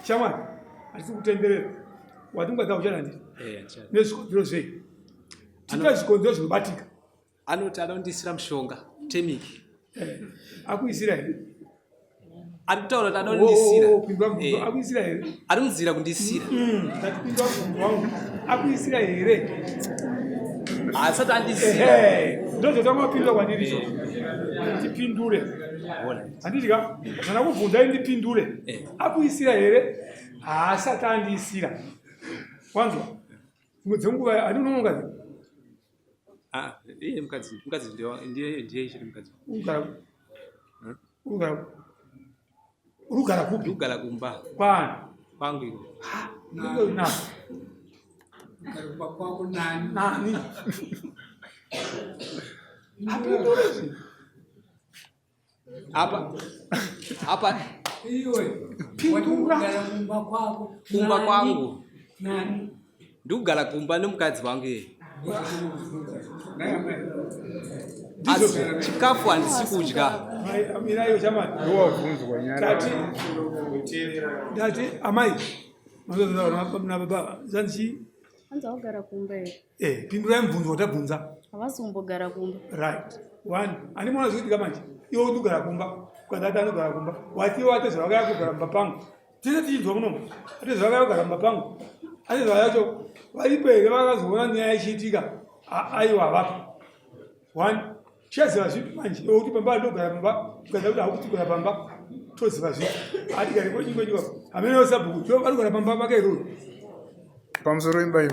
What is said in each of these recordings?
Shamwari, hatisi kutenderera. Wati mukadzi auchada handiti? Eh, handichadi. Nezvikonzero zvei? Tipe zvikonzero zvinobatika. Anoti anondisira mushonga temiki. Eh, akuisira here? Ari kutaura kuti anondisira. Oh, oh, pindura mubvunzo. Eh. Akuisira here? Ari munzira kundisira. Ndati pindura mubvunzo wangu. Akuisira here? Asati andisira. Ehe, ndozvotanga wapindura kwandiri izvozvo. Tipindure. Handiti ka? Zvana kubvunza ndipindure. Eh. Akuisira here? Haasati andiisira. Wanzwa? Dzimwe dzenguva handinoona mukadzi. Ah, iye mukadzi, mukadzi ndiye ndiye ndiye chiri mukadzi. Ugara. Ugara. Urugara kupi? Ndikugara kumba Kwani? kwangu iko. Na. Kugara kumba kwako nani? Nani? Hapindure zvinhu. Apa apa Iwe. Pindura. Kugara kumba kwako. Kumba nani? kwangu. Nani? Ndikugara kumba nemukadzi wangu iye. Ndizvo Asi chikafu handisi kudya. Mai, mirayo chamani. Wabvunzwa nyaya. Ndati ndati amai na baba zvanzi Hanzi wagara kumba here? eh pindurai mubvunzo watabvunza. Havasi kumbogara kumba. Right. One. Ani muona zvikuitika manje. Iwe uri kugara kumba. Ukazati anogara kumba. Wati iwe atezvara vakauya kugara mumba pangu. Tese tichinzwa munomu. Atezvara vakauya kugara mumba pangu. Atezvara yacho varipo here vakazoona nyaya ichiitika. Aiwa havapo. One. Tichaziva zvipi manje? Iwe kuti pamba ndogara pamba. Ukaziva kuti haukuti kugara pamba. Toziva zvipi. Hatigare kwenyika. Hamene sabhuku. Vari kugara pamba pake here uyu? Pamusoro imba iyo.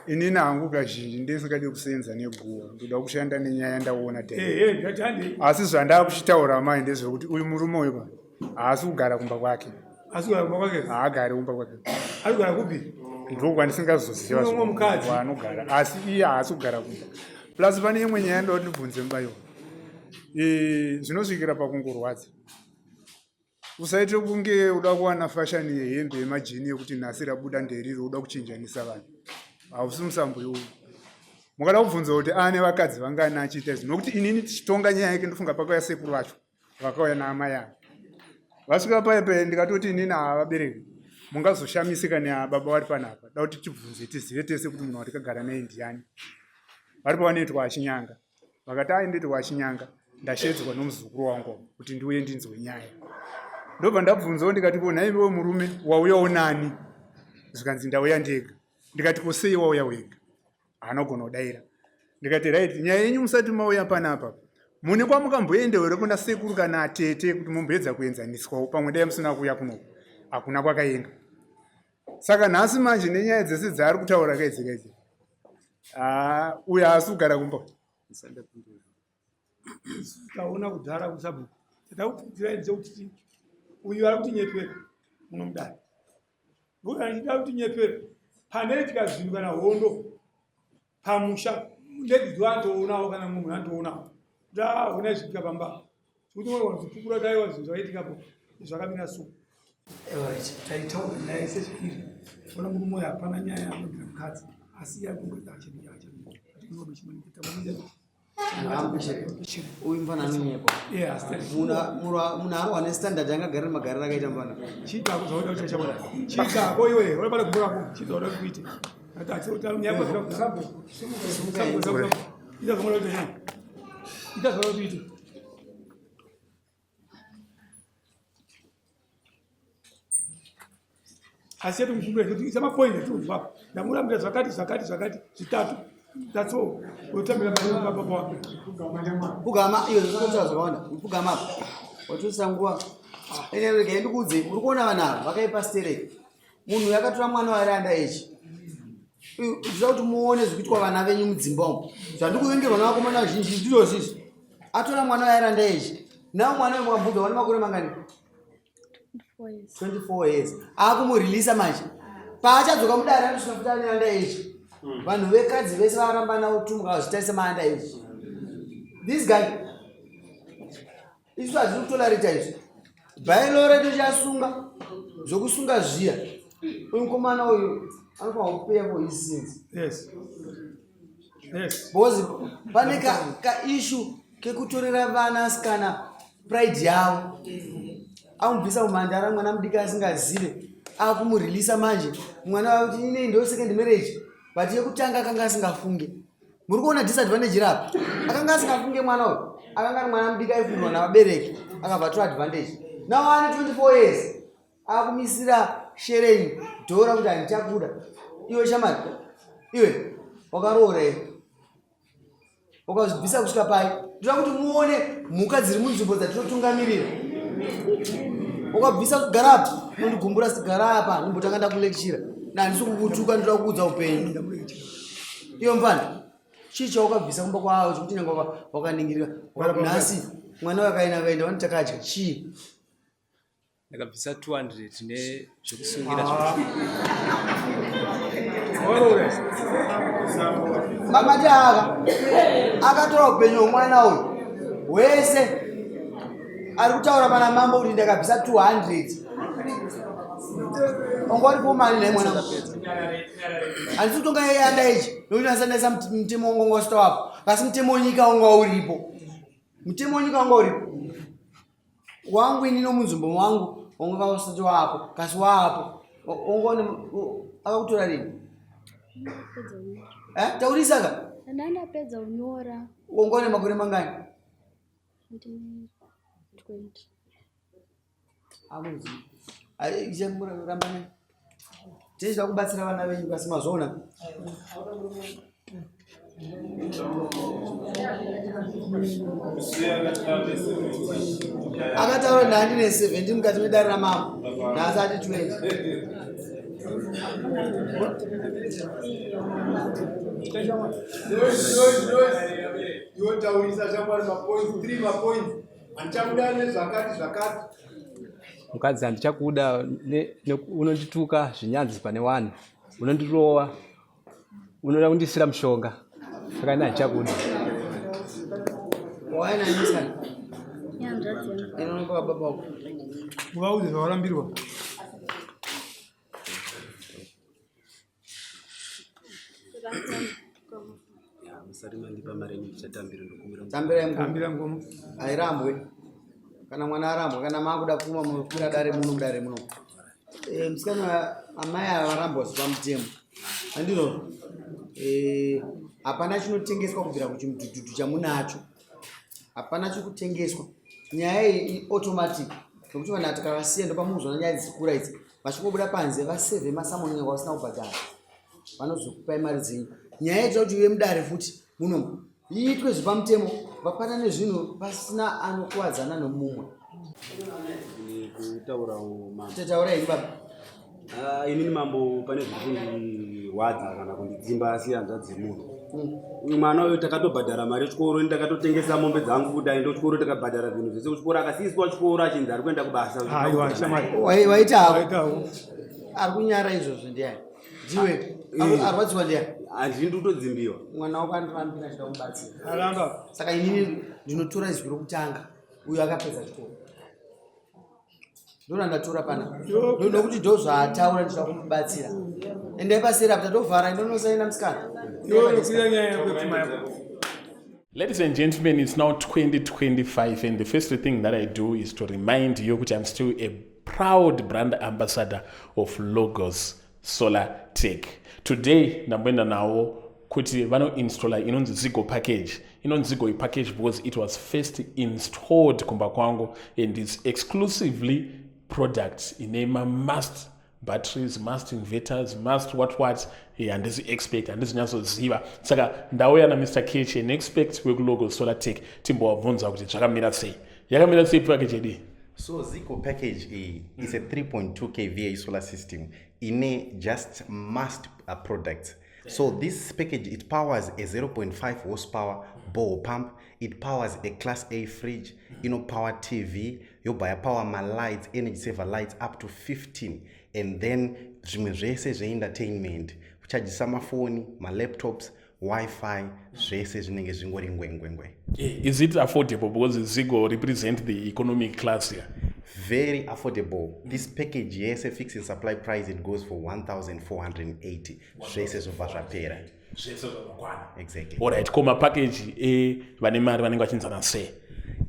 Inini hangu kazhinji ndisingadi kusenza neguwa ndoda kushanda nenyaya yandaona tena. Ehe, ndati handei. Asi zvandakuchitaura mai ndezvekuti uyu murume uyu pa haasi kugara kumba kwake. Asi kugara kumba kwake. Haagari kumba kwake. Ari kugara kupi? Ndokwandisingazoziva Kune umwe mukadzi. kwaanogara asi iye haasi kugara kumba. Plus pane imwe nyaya ndoda ndibvunze mubaiwa. Eh, zvinosvikira pakungorwadza. Usaite kunge uda kuwana fashani yehembe yemajini yekuti nhasi rabuda nderiri uda kuchinjanisa vanhu. Hausi musambo iwowo. Mukada kubvunza kuti ane vakadzi vangani achiita izvi nokuti inini tichitonga nyaya yake ndofunga pakauya sekuru vacho vakauya naamai ava. Vasvika paye paye ndikatoti inini havabereki mungazoshamisika neababa vari panapa da kuti tibvunze tizive tese kuti munhu watikagara naye ndiyani. Vari pavanoitwa achinyanga. Vakati ai nditi wachinyanga ndashedzwa nomuzukuru wangu kuti ndiuye ndinzwe nyaya. Ndobva ndabvunzawo ndikati ko nhaiwe murume wauyawo nani? Zvikanzi ndauya ndega. Ndikati ko sei wauya wega? Haana kugona kudaira. Ndikati right nyaya yenyu musati mauya panapa. Mune kwamukamboendawo here kuna sekuru kana atete kuti mumboedza kuenzaniswawo pamwe dai musina kuuya kunoku. Hakuna kwakaenda. Saka nhasi manje nenyaya dzese dzaari kutaura kaidzi kaidzi. Ah, uyo haasi kugara kumba. Taona kudhara kusabhuku. Tatakudzirai ndechekuti uyu ari kutinyepera muno mudare. Uyu achida kutinyepera panoitika zvinhu kana hondo pamusha nedzidzo anotoonawo kana mumwe munhu anotoonawo. Kuti ah, honai zviitika pamba. Kuti unogona kuzvipupura kuti aiwa zvinhu zvakaitikapo zvakamira so. Taitaura nyaya yese zvairi. Ona murume uyu hapana nyaya anobvira mukadzi asi iye akungoita Uyu mfana anonyepa. Munhu arwa nestandard angagarira magariro akaita mfana. Chiitako zvaoda kuita chabona. Chiitako iwe, unobata gumbo rako, chiita zvaoda kuita. Ita zvaoda kuita. Ita zvaoda kuita. Asi yedu mupindure kuti isa mapoint atiunzwa apa. Ndamurambira zvakati zvakati zvakati zvitatu. That's all. Utambira baba wako. Pugama iyo zvinotaura zvakawanda. Pugama apa. Watoisa nguva. Ene rega ndikuudze, uri kuona vanhu ava vakaipa stereki. Munhu uyu akatora mwana waari anda age. Ndinoda kuti muone zvikuitwa vana venyu mudzimba umu. Zvandikuvengerwa navakomana vazhinji ndizvo zvizvi. Atora mwana waari anda age. Now mwana uyu mukamubvunza wane makore mangani? 24 years. Akumureleasa manje. Paachadzoka mudare anosvika futi ane anda age. Vanhu vekadzi vese varamba navo tumwa vazvitarisa maanda age. This guy isu hazvisi kutolarita izvi bhailo redu chasunga zvokusunga zviya uyu mukomana uyu anofanira kupeya for his sins Yes. Yes. because pane kaishu ka kekutorera vana sikana pride yavo. Amubvisa umhandara mwana mudiki asingazive. Akumureleasa manje. Mwana wakuti inei ndo second marriage. But yekutanga akanga asingafunge. Muri kuona disadvantage rapa? Akanga asingafunge mwana uyu. Akanga ari mwana mudiki aifundwa navabereki. Akabva atora advantage. Now ane 24 years. Akumisira shereni dhora kuti handichakuda. Iwe shamari. Iwe wakaroora here? Wakazvibvisa kusvika pai? Ndoda kuti muone mhuka dziri munzvimbo dzatinotungamirira. Wakabvisa kugara apa, unondigumbura sigara apa, ndimbotanga ndakulekchira. Handisi kukutuka, ndoda kukuudza upenyu. Iwe mfana, chii chawakabvisa kumba kwavo chekuti nyange wakaningirira nhasi mwana wakaenda akaenda wani takadya chii? Ndakabvisa 200 nezvekusungira. Mamati aka akatora upenyu hwemwana uyu hwese. Ari kutaura pana mambo kuti ndakabvisa 200. Wanga uri pomani naye mwana. Handisi kutonga yeyanda ichi nokuti ndasandisa mutemo wanga wanga usita wapo, asi mutemo wenyika wanga uripo. Mutemo wenyika wanga uripo. Wangu ini nomunzvimbo wangu wanga usati wapo, kasi wapo. Wanga akakutora rini? Ndapedza kunyora. Eh, taurisa ka? Ndandapedza kunyora. Wanga une makore mangani? Ndine 20. Amuzi. Ai, ramba naye. Tichida kubatsira vana venyu kasi mazvoona. Akataura ndandine 17 mukati medare ramambo. Nhasi ati 20. Yotaurisa shamwari mapoints 3 mapoints handichakuda nezvakati zvakati. Mukadzi handichakuda, unondituka zvinyanzi pane vanhu, unondirova, unoda kundisira mushonga, saka ini handichakuda. Waina nyisa. Ihanzvadzi yangu. Inonoka baba wako. Muvaudze zvawarambirwa. Musati mandipa mari yenyu ndichatambira, ndokumbira. Tambirai mukoma. Tambira mukoma. Hairambwe. Kana mwana arambwa, kana maakuda pfuma munokwira dare muno mudare muno. Musikana amai ava varambwa zvepamutemo. Handizvo? Hapana chinotengeswa kubvira kuchimudhudhudhu chamunacho. Hapana chikutengeswa. Nyaya iyi automatic. Nokuti vanhu tikavasiya ndopamunozoona nyaya dzichikura idzi. Vachingobuda panze vasevhe masamoni nyangwe vasina kubhadhara. Vanozokupai mari dzenyu. Nyaya inoita kuti ive mudare futi muno iitwe zvepamutemo, vapanane zvinhu pasina anokuwadzana nomumwe. Kutaurawo mambo. Tataura henyu baba. Inini mambo pane zviri kundirwadza kana kundidzimba asi hanzvadzi yemunhu. Uyu mwana uyu takatobhadhara mari yechikoro, ini takatotengesa mombe dzangu kuti aende kuchikoro, takabhadhara zvinhu zvese kuchikoro, akasiiswa chikoro achinzi ari kuenda kubasa. Aiwa shamwari. Waita hako. Waita hako. Ari kunyara izvozvo ndiani? Ndiwe. Arwadziwa ndiani? Handini kutodzimbiwa. Mwana wako andirambira achida kumubatsira. Aramba. Saka inini ndinotora izwi rokutanga. Uyu akapedza chikoro. Ndona ndatora pana. Nokuti ndo zvaataura ndichida kumubatsira. Endai paseri apa tatovhara indonosaina musikana. Iwe unokwira nyaya yako yepfuma yako. Ladies and gentlemen, it's now 2025, and the first thing that I do is to remind you that I'm still a proud brand ambassador of Logos Solar Tech. Today, ndamboenda nawo kuti vanoinstalla inonzi Zigo package. Inonzi Zigo package because it was first installed kumba kwangu and it's exclusively products ine must batteries, must inverters, must what what. Handisi expert, handisi nyatsoziva, saka ndauya naMr Kech, an expert wekuLogos Solar Tech, timbovabvunza kuti zvakamira sei, yakamira sei package yedu. So Zico package A is a 3.2 kVA solar system in a just must products. So this package, it powers a 0.5 horsepower borehole pump, it powers a class A fridge, power TV, yobva power my lights, energy saver lights up to 15, and then zvimwe zvese zveentertainment, kuchajisa mafoni, malaptops, Wi-Fi, zvese zvinenge zvingori ngwengwengwe. Is it affordable? Because Zigo represent the economic class here. Very affordable. This package yese, fixing supply price, it goes for 1480, zvese zvobva zvapera. Zvese zvakakwana. Exactly. Alright, ko mapackage evane mari vanenge vachinzana sei?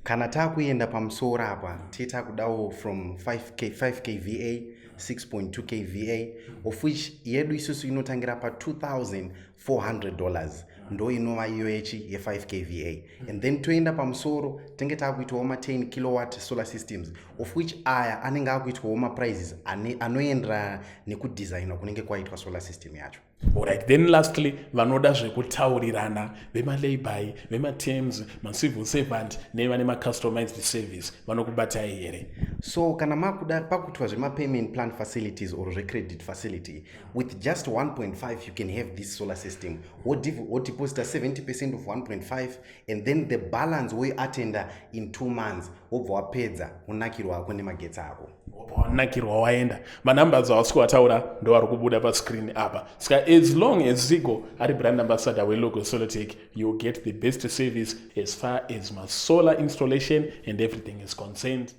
Kana taakuenda pamusoro apa, tee takudawo from 5 kva, 6.2 kva, of which yedu isusu inotangira pa$2400, ndo inova iyo yechi ye5 kva. And then toenda pamusoro, tenge taakuitawo ma10 kilowatt solar systems, of which aya anenge akuitwawo maprices anoenderana nekudesignwa kunenge kwaitwa solar system yacho. Alright, then lastly, vanoda zvekutaurirana, vemalayby, vematerms, macivil servant nevane macustomized service, vanokubatai here? So kana makuda pakuitwa zvemapayment plan facilities or zvecredit facility, with just 1.5 you can have this solar system. Wodeposita 70% of 1.5 and then the balance woiatenda in 2 months, wobva wapedza, unakirwa ako nemagetsi ako. Wanakirwa, waenda. Manumbers awasi kuwataura ndo ari kubuda pascreen apa. Saka as long as Zigo ari brand ambassador weLogo Solartech, you get the best service as far as masolar installation and everything is concerned.